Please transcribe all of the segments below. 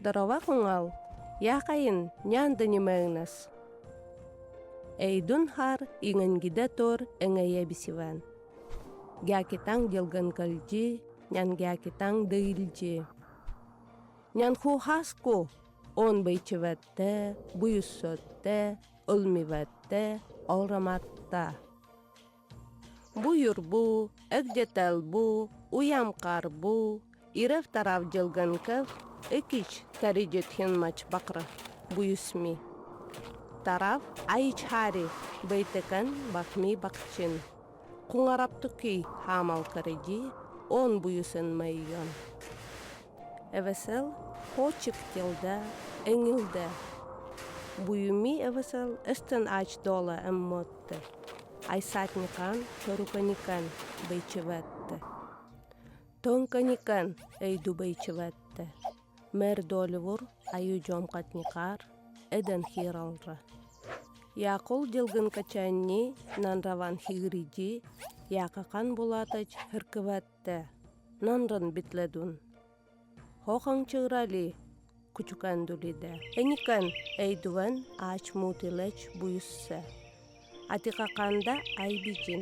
Дорова куҥал, яхайын нянды нимэҥнэс. Эйдун хар иҥэнгидэ тор эҥэйэ бисивэн. Гякитаҥ дилгынкылдьи, нянгякитаҥ дыйльдьи. Нянхухаску он бэйчивэтте, буйуссөттэ, ылмивэтте, олраматта. Буйурбу, эгдетэлбу, уямкарбу, ирев тарав дилгынкев, ыкич таридетхин мач бакры, буюсми. Тарав айичхари бэйтекэн бахми бакчин. Куҥараптукий хаамалкарыди он буюсын мэййон. Эвесел хочик тилдэ, эҥилдэ. Буюми эвесел эстен ач дола эммотты. Айсатникан чоруканикан бэйчивэтте. Тонканикан эйду бэйчивэтте. Мэр доливур аю дьомкатникар эден хиралра. Якул дилгын качанни нанраван хигриди якакан булатыч хыркыватте. Нанрын битледун. Хохаң чыграли кучукандулиде. Эникан эйдуван ач мутилеч буюссе. Атикаканда айбичин.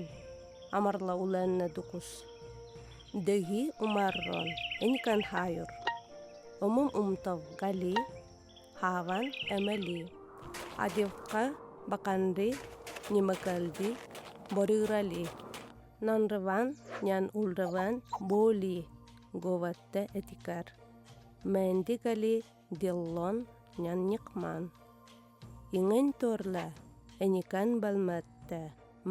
Амарла уленне дукус. Дөги умаррон. Эникан хайур. Умум умтов гали. Хаван эмели. Адивка баканри нимакалди борирали. Нанрыван нян улрыван боли говатте этикар. Мэндигали диллон нян никман. Иҥэн торла эникан балматта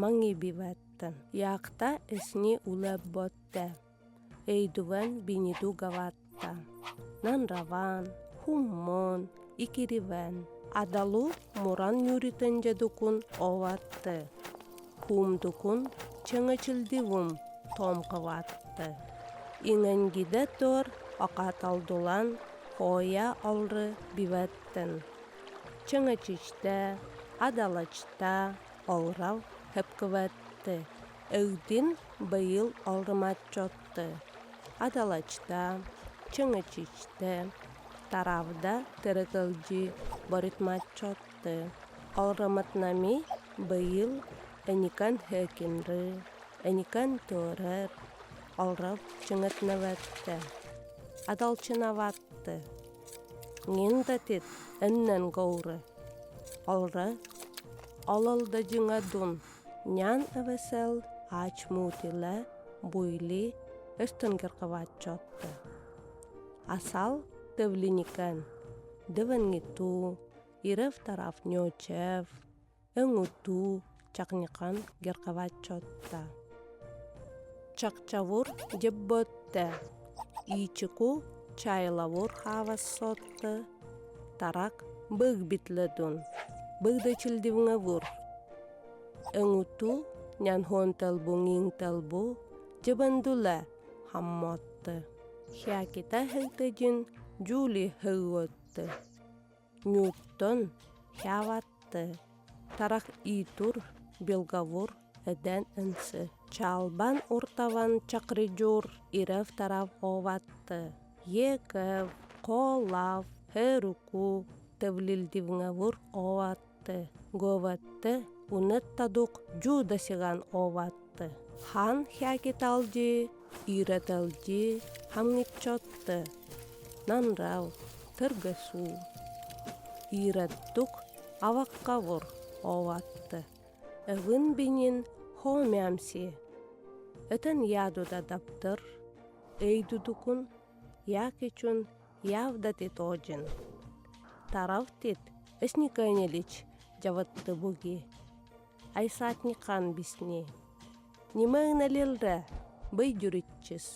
маҥи биваттан. Яакта эсни улэбботте. Эйдуван биниду гаватта. Нанраван, хуммон, икиривэн. Адалу муран нюритенжедукун оватты. Хумдукун чэҥэчилдивум томкыватты. Иҥэнгидэ тор акаталдулан хоя олры бивэттэн. Чэҥэчичтэ, адалачта олрав хэпкывэтты. Эгдин быйыл олрыматчотты. Адалачта, чэҥэчичтэ, таравда тырыкылдьи боритматчотты. Олрыматнами быйыл эникан хэкинры, эникан торэр, олрав чэҥэтнэвэтте. Адалчынаватты. Ҥиндатит эннэн гоуры. Олры ололдадьыҥадун нян эвесел ач муутилэ буйли өстөнгеркаватчотты. Асал тывлиникэн дывэнгиту ирев тараф нёчев өҥутуу чакникан геркаватчотта. Чакчавур дьебботте иичику чайлавур хаавассотты тарак быг битледун быгдачилдивҥавур өҥутуу нянхуонталбу ҥиҥталбу дьыбандула хаммотты хякита хыйтыдьин жули хыгуотты ньууттон хяватты тарах иитур белгавур эдэн ынсы чалбан уртаван чакридьур ирев тарав оватты екев колав хэруку тывлилдивҥавур оватты говатты унеттадук жуудасиган оватты хан хякиталди иирэтэлди хамҥиччотты нанрав тыргысуу иирэттук аваккавур оватты Эвын бинин хоомямси Этэн ядуда даптыр эйдудукун якичун явдатит оожин Таравтит эсникэнилич жаваттыбуги айсаатникаан бисни Нимэҥнэлилрэ быйдьүрүччүс.